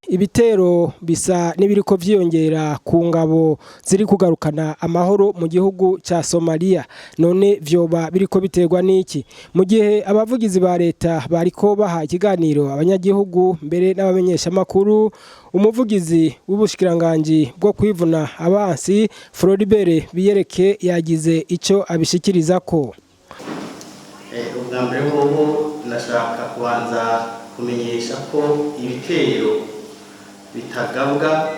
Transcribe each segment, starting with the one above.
Ibitero bisa n'ibiriko vyiyongera ku ngabo ziri kugarukana amahoro mu gihugu ca Somalia. None vyoba biriko biterwa n'iki? Mu gihe abavugizi ba leta bariko baha ikiganiro abanyagihugu mbere n'abamenyeshamakuru, umuvugizi w'ubushikiranganji bwo kwivuna abansi, Floribert Biyereke, yagize ico abishikirizako. Ubwa mbere hoho nashaka kubanza kumenyesha ko ibitero bitagabwa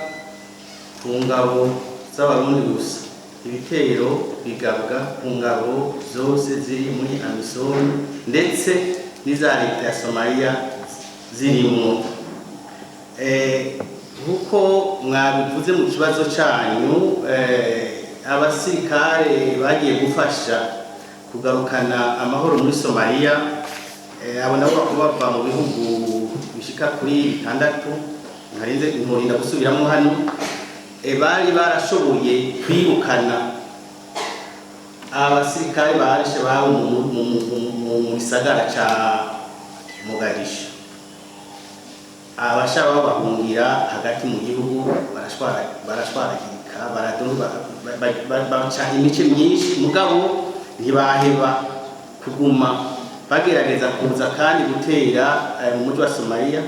ku ngabo z'Abarundi gusa. Ibitero bigabwa ku ngabo zose ziri muri AMISOM, ndetse n'iza leta ya Somaliya zirimwo. Nkuko mwabivuze mu kibazo cyanyu, abasirikare bagiye gufasha kugarukana amahoro muri Somaliya, abo nabo bakaba bava mu bihugu bishika kuri bitandatu, ntarinze nkurinda gusubiramo hano. Bari barashoboye kwirukana abasirikare ba Al-Shabaab mu gisagara ca Mogadishu. Abashaba bahungira hagati mu gihugu, barashwaragirika, baca imice myinshi, mugabo ntibaheba kuguma bagerageza kuza kandi gutera mu mujyi wa Somalia,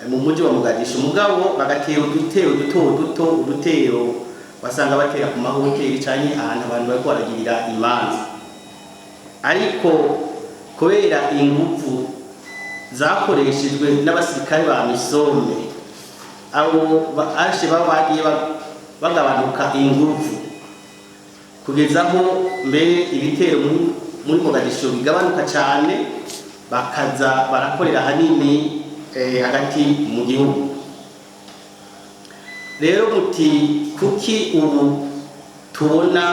mu mujyi wa Mogadishu, mugabo bagatera udutero duto duto, udutero basanga batera ku mahoteli canke ahantu abantu bariko baragirira imanza. Ariko kubera inguvu zakoreshejwe n'abasirikare ba AMISOM, abo Al-Shabaab bagiye bagabanuka inguvu, kugeza aho mbere ibitero muri Mogadishu bigabanuka cyane, bakaza barakorera hanini hagati mu gihugu. Rero muti kuki ubu tubona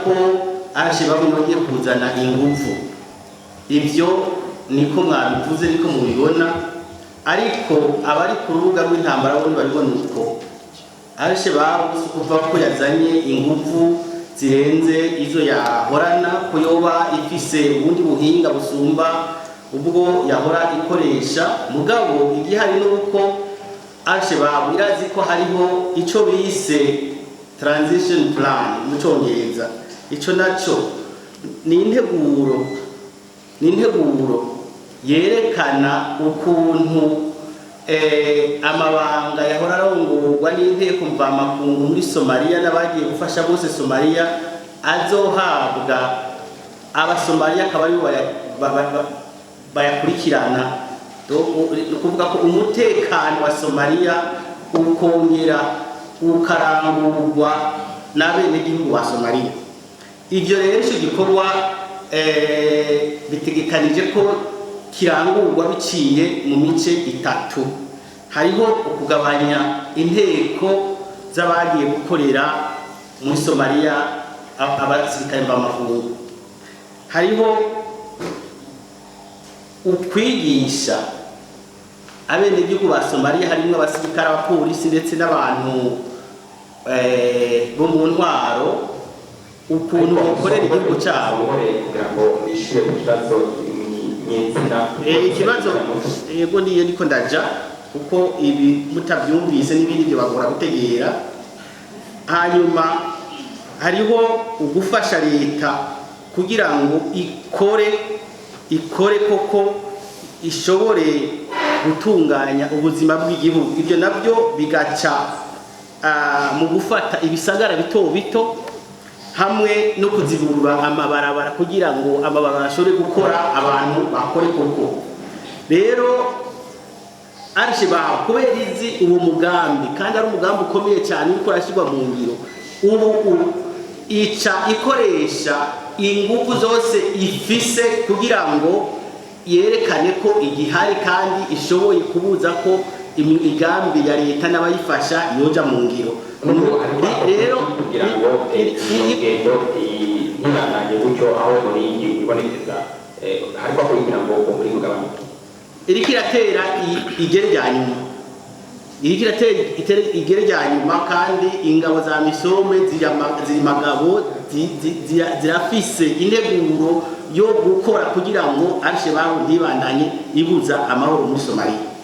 ko Al-Shabaab yongeye kuzana inguvu? Ibyo niko mwabivuze, niko mubibona, ariko abari ku rubuga rw'intambara bo ntibabibona uko. Al-Shabaab si ukuvuga ko yazanye inguvu zirenze izo yahorana, ko yoba ifise ubundi buhinga busumba ubwo yahora ikoresha. Mugabo igihari nuko Al-Shabaab irazi ko hariho ico bise transition plan mu Congereza. Ico naco ni integuro yerekana ukuntu amabanga yahora arongorwa n'inteko mvamakungu muri Somaliya n'abagiye gufasha bose Somaliya azohabwa Abasomaliya, akaba aribo bayakurikirana. Ni ukuvuga ko umutekano wa Somaliya ukongera ukarangurwa n'abenegihugu ba Somaliya. Ivyo rero, ico gikorwa bitegekanije ko kirangurwa biciye mu mice itatu. Hariho ukugabanya inteko z'abagiye gukorera muri Somaliya, abasirikare mvamakungu. Hariho ukwigisha abenegihugu ba Somaliya, harimwo abasirikare, abapolisi, ndetse n'abantu bo mu ntwaro, ukuntu bokorera igihugu cyabo. Kugira ngo nishyure ku kibazo nyezina. Ikibazo, yego, niyo niko ndaja, kuko ibi mutabyumvise n'ibindi byo bagora gutegera. Hanyuma hariho ugufasha leta kugira ngo ikore koko, ishobore gutunganya ubuzima bw'igihugu. Ibyo nabyo bigaca mu gufata ibisagara bito bito hamwe no kuzibura amabarabara, kugira ngo amabarabara ashobore gukora, abantu bakore koko. Rero Al-Shabaab, kubera izi uwo mugambi, kandi ari umugambi ukomeye cyane uriko urashyirwa mu ngiro ubu, ica ikoresha ingufu zose ifise kugira ngo yerekane ko igihari kandi ishoboye kubuza ko imigambi ya leta n'abayifasha yoja mu ngiro. Rero kugira ngo iyo ngendo ntibandanye gutyo, aho muri ibonekeza hariko kugira ngo umurimo ugabanuke. Iriko iratera igere rya nyuma, iriko iratera igere rya nyuma, kandi ingabo za AMISOM ziri magabo, zirafise integuro. yo gukora kugira ngo Al-Shabaab ntibandanye ibuza amahoro muri Somalia.